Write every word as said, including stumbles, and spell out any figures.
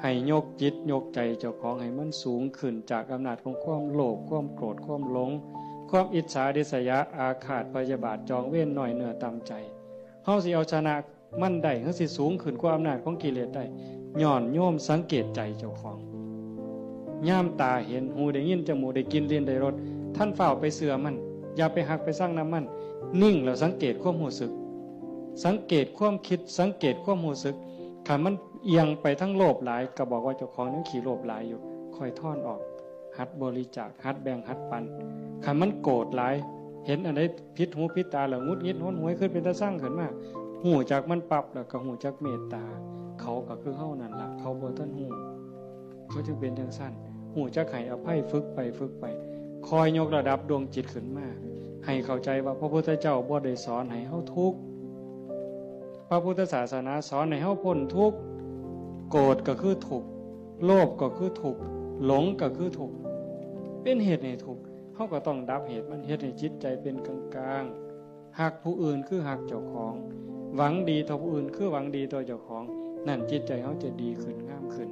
ให้ยกจิตยกใจเจ้าของให้มันสูงขึ้นจากอำนาจของความโลภ ความโกรธ ความหลง ความอิจฉาริษยา อาฆาตพยาบาทจองเวร น้อยเนื้อต่ำใจ เฮาสิเอาชนะมันได้ เฮาสิสูงขึ้นกว่าอำนาจของกิเลสได้ ย้อนโยมสังเกตใจเจ้าของ ยามตาเห็น หูได้ยิน จมูกได้กลิ่น ลิ้นได้รส ท่านฟ้าวไปเชื่อมัน อย่าไปฮักไปซังนำมัน นิ่งแล้วสังเกตความรู้สึก สังเกตความคิด สังเกตความรู้สึก คันมันเอียงไปทางโลภหลาย ก็บอกว่าเจ้าของยังขี้โลภหลายอยู่ ค่อยถอนออก หัดบริจาค หัดแบ่ง หัดปัน คันมันโกรธหลาย เห็นอันใดผิดหูผิดตาแล้วหงุดหงิดหนหวย คิดเป็นตาซังขึ้นมา ฮู้จักมันปั๊บแล้วก็ฮู้จักเมตตา เขาก็คือเฮานั่นล่ะ เขาบ่ทันฮู้ เขาจึงเป็นจั่งซั้น ฮู้จักให้อภัย ฝึกไป ฝึกไป ค่อยยกระดับดวงจิตขึ้นมา ให้เข้าใจว่าพระพุทธเจ้าบ่ได้สอนให้เฮาทุกข์ พระพุทธศาสนาสอนให้เฮาพ้นทุกข์ โกรธก็คือทุกข์ โลภก็คือทุกข์ หลงก็คือทุกข์ เป็นเหตุให้ทุกข์ เฮาก็ต้องดับเหตุมัน เฮ็ดให้จิตใจเป็นกลางๆ ฮักผู้อื่นคือฮักเจ้าของ หวังดีต่อผู้อื่นคือหวังดีต่อเจ้าของ นั่นจิตใจเฮาจะดีขึ้น งามขึ้น